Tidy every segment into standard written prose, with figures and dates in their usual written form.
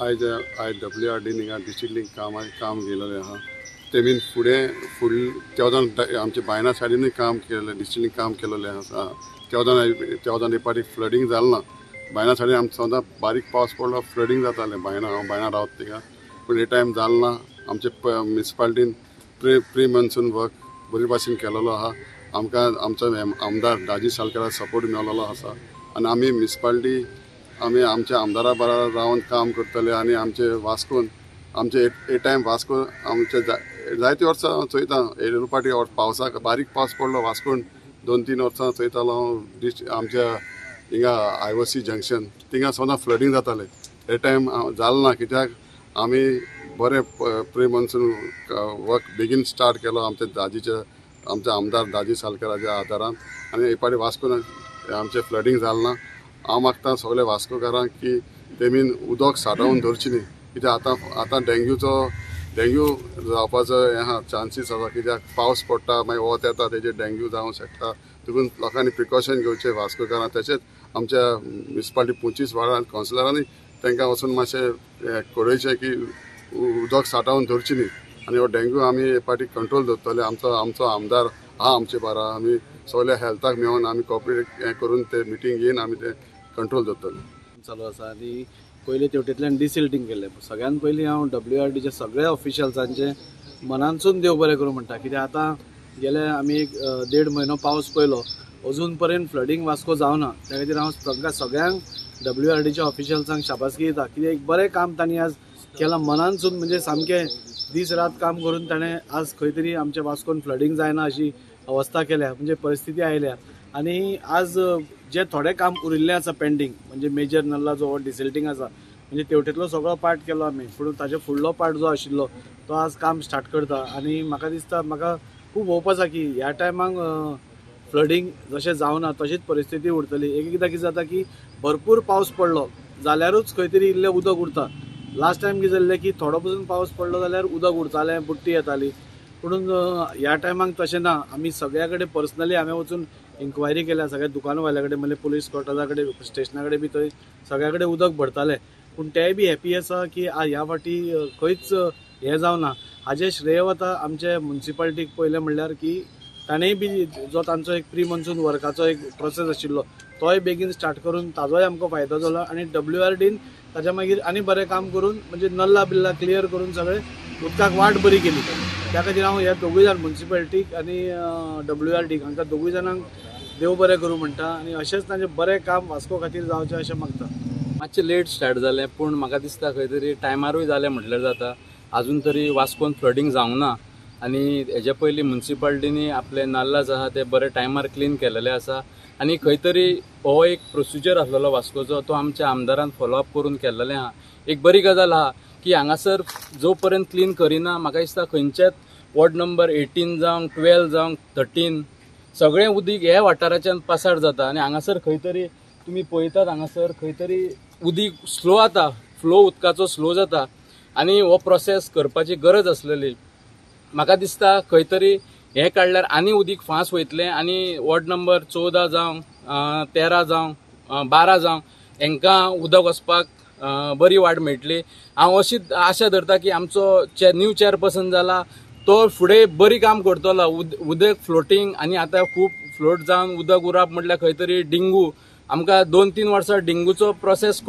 आयज I W R dean हिंगा district काम केलेलें आहा. तेमीन फुडें फुडले तेवदान आमच्या बायना सायडीनूय काम केलेलें, डिस्ट्रिक्ट काम केलेलें आसा. तेवदान एक पाटी फ्लडींग जालें ना. बायना सायडीन आमकां सदां बारीक पावस पडलो फ्लडींग जातालें. बायना हांव बायना रावता थिंगा, पूण हे टायम जालें ना. आमचे म्युनिसिपालिटीन प्री मॉन्सून वर्क बरे भाशेन केलेलो आहा. आमकां आमचो आमदार दाजी सालकारा सपोर्ट मेळलेलो आसा आनी आमी म्युनिसिपालिटी आमी आमच्या आमदारा बराबर रावन काम करतले. आनी आमचे वास्कोन आमचे ए टायम वास्को आमचे जायते वर्सां हांव चोयता, एक पाटी पावसाक बारीक पावस पडलो वास्कोन 2-3 वर्सां चोयतालो हांव. आमच्या हिंगा IOC junction थिंगा सदां फ्लडींग जातालें. हे टायम जालें ना कित्याक आमी बरें प्री मॉन्सून वर्क बेगीन स्टार्ट केलो आमच्या दाजीच्या आमच्या आमदार दाजी सालकाराच्या आदारान. आनी एक पाटी वास्कोन आमचें फ्लडींग जालें ना. हांव मागता सगळे वास्कोकारांक की तेमीन उदक सांठोवन दवरचें न्ही, कित्याक आतां आतां डेंग्यू जावपाचो हें आहा, चान्सीस आसा. कित्याक पावस पडटा मागीर वत येता, तेजेर डेंग्यू जावंक शकता. देखून लोकांनी प्रिकॉशन घेवचें वास्कोकारांक. तशेंच आमच्या म्युनिसिपालिटी 25 वार्डान कावन्सिलरांनी तांकां वचून मातशें कळोवचें की उदक सांठोवन दवरचें न्ही आनी हो डेंग्यू आमी हे पाटी कंट्रोल दवरतले. आमचो आमदार आहा आमचे बारा, आमी सगळे हेल्थाक मेळून आमी कॉपरेट हें करून ते मिटींग घेवन आमी ते कंट्रोल दवरतले. चालू आसा आनी पयलीं तेवटेंतल्यान डिसिल्टींग केल्लें. सगळ्यान पयलीं हांव WRDच्या सगळ्या ऑफिशियल्सांचें मनानसून देव बरें करूं म्हणटा, कित्याक आतां गेले आमी एक 1.5 म्हयनो पावस पयलो, अजून पर्यंत फ्लडींग वास्को जावना. त्या खातीर हांव तांकां सगळ्यांक WRDच्या ऑफिशियल्सांक शाबासकी दिता, कित्याक एक बरें काम तांणी आज केलां मनानसून, म्हणजे सामकें दीस रात काम करून ताणें आज खंय तरी आमच्या वास्कोन फ्लडींग जायना अशी अवस्था केल्या, म्हणजे परिस्थिती आयल्या. आनी आज जे थोडें काम उरिल्लें आसा पेंडींग, म्हणजे मेजर नल्ला जो डिसिल्टींग आसा, म्हणजे तेवटेंतलो सगळो पार्ट केलो आमी, पूण ताजे फुडलो पार्ट जो आशिल्लो तो आज काम स्टार्ट करता. आनी म्हाका दिसता, म्हाका खूब होप आसा की ह्या टायमाक फ्लडींग जशें जावना तशीच परिस्थिती उरतली. एक एकदां कितें जाता की भरपूर पावस पडलो जाल्यारूच खंय तरी इल्लें उदक उरता. लास्ट टायम कितें जाल्लें की थोडो पसून पावस पडलो जाल्यार उदक उरतालें, बुडटी येताली. पूण ह्या टायमाक तशें ना. आमी सगळ्या कडेन पर्सनली हांवें वचून इन्क्वायरी केल्या सगळ्या दुकानवाल्या कडेन, म्हणजे पुलीस क्वॉर्टर्सा कडेन, स्टेशना कडेन बी थंय सगळ्या कडेन उदक भरतालें. पूण तेय बी हॅपी आसा की ह्या फावटी खंयच हें जावना. हाजें श्रेय वता आमचे म्युनिसिपालिटीक पयलें म्हणल्यार की ताणेंय बी जो तांचो एक प्री मॉन्सून वर्काचो एक प्रोसेस आशिल्लो तोय बेगीन स्टार्ट करून ताजोय आमकां फायदो जालो. आनी WRDन ताज्या मागीर आनी बरें काम करून म्हणजे नल्ला बिल्ला क्लियर करून सगळें उदकाक वाट बरी केली. त्या खातीर हांव ह्या दोगूय जाण म्युनिसिपालिटीक आनी WRDक हांकां दोगूय जाणांक देव बरें करूं म्हणटा आनी अशेंच तांचें बरें काम वास्को खातीर जावचें अशें मागता. मातशें लेट स्टार्ट जालें पूण म्हाका दिसता खंय तरी टायमारूय जालें म्हटल्यार जाता. आजून तरी वास्कोन फ्लडींग जावंक ना आनी हेजे पयलीं म्युनिसिपालिटीनी आपले नाल्लाज आहा ते बरे टायमार क्लीन केलेले आसा. आनी खंय तरी हो एक प्रोसिजर आसलेलो वास्कोचो, तो आमच्या आमदारान फॉलोअप करून केल्लेलें आहा. एक बरी गजाल आहा की हांगासर जो पर्यंत क्लीन करिना म्हाका दिसता खंयच्याच वॉर्ड नंबर 18 जावं 12 जावं 13 सगळें उदीक ह्या वाठाराच्यान पासार जाता. आनी हांगासर खंय तरी तुमी पळयतात हांगासर खंय तरी उदीक स्लो जाता, फ्लो उदकाचो स्लो जाता आनी हो प्रोसेस करपाची गरज आसलेली. म्हाका दिसता खंय तरी हें काडल्यार आनी उदीक फास्ट वयतलें आनी वॉर्ड नंबर 14 जावं 13 जावं 12 जावं हेंकां उदक वचपाक बरी वाट मेळटली. हांव अशी आशा धरता की आमचो न्यू चेअरपर्सन जाला तो फुडें बरी काम करतलो. उदक फ्लोटींग आनी आतां खूब फ्लोट जावन उदक उरप म्हटल्यार खंय तरी डेंगू, आमकां 2-3 वर्सां डेंगूचो प्रोसेस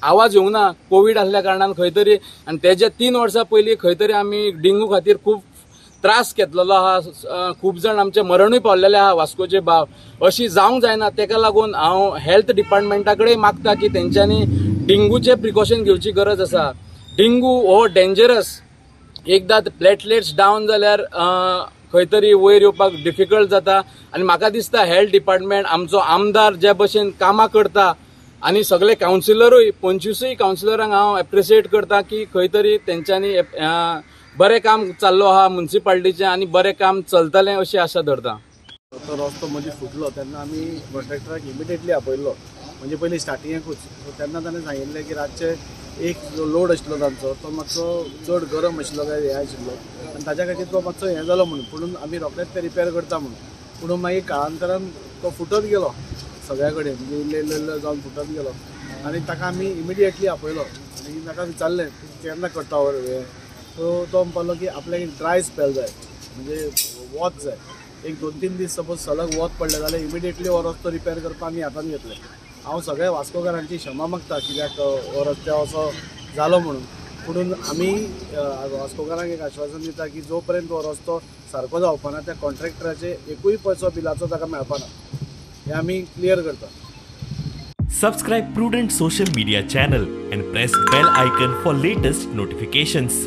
आवाज येवंक ना कोवीड आसल्या कारणान खंय तरी. आनी तेज्या 3 वर्सां पयलीं खंय तरी आमी डेंगू खातीर खूब त्रास घेतलेलो आहा, खूब जाण आमचे मरणूय पावलेले आहा वास्कोचे भाव. अशी जावंक जायना, तेका लागून हांव हेल्थ डिपार्टमेंटा कडेन मागता की तेंच्यांनी डेंगूचे प्रिकॉशन घेवची गरज आसा. डेंगू हो डेंजरस, एकदां प्लेटलेट्स डावन जाल्यार खंय तरी वयर येवपाक डिफिकल्ट जाता. आनी म्हाका दिसता हेल्थ डिपार्टमेंट आमचो आमदार ज्या भशेन कामां करता आनी सगळे कावन्सिलरूय 25 कावन्सिलरांक हांव एप्रिशिएट करता की खंय तरी तेंच्यांनी बरें काम चाललो आहा म्युनिसिपालिटीचें आनी बरें काम चलतलें अशी आशा धरता. तो रस्तो मदीं फुटलो तेन्ना आमी कॉन्ट्रॅक्टराक इमिडिएटली आपयल्लो, म्हणजे पयलीं स्टार्टिंगेकूच. तेन्ना ताणें सांगिल्लें की रातचे एक जो लोड आशिल्लो तांचो तो मातसो चड गरम आशिल्लो काय हें आशिल्लो आनी ताज्या खातीर तो मातसो हें जालो म्हणून, पूण आमी रोखडेच ते रिपेर करता म्हणून. पूण मागीर काळांतरान तो फुटत गेलो सगळ्या कडेन, म्हणजे इल्ले इल्ले इल्ले जावन फुटत गेलो आनी ताका आमी इमिडिएटली आपयलो. आनी ताका विचारलें केन्ना करता हो हें, सो तो म्हणपालो की आपल्याक एक ड्राय स्पेल जाय, म्हणजे वत जाय, एक 2-3 दीस सपोज सलग वत पडलें जाल्यार इमिडिएटली हो रस्तो रिपेर करपाक आमी हातान घेतले. हांव सगळ्या वास्कोकारांची क्षमा मागता कित्याक हो रस्त्या असो जालो म्हणून, पुणून आमी वास्कोकारांक एक आश्वासन दिता की जो पर्यंत हो रस्तो सारको जावपाना त्या कॉन्ट्रॅक्टराचे एकूय पयसो बिलाचो ताका मेळपाना, हें आमी क्लियर करता. Subscribe Prudent social media channel and press bell icon for latest notifications.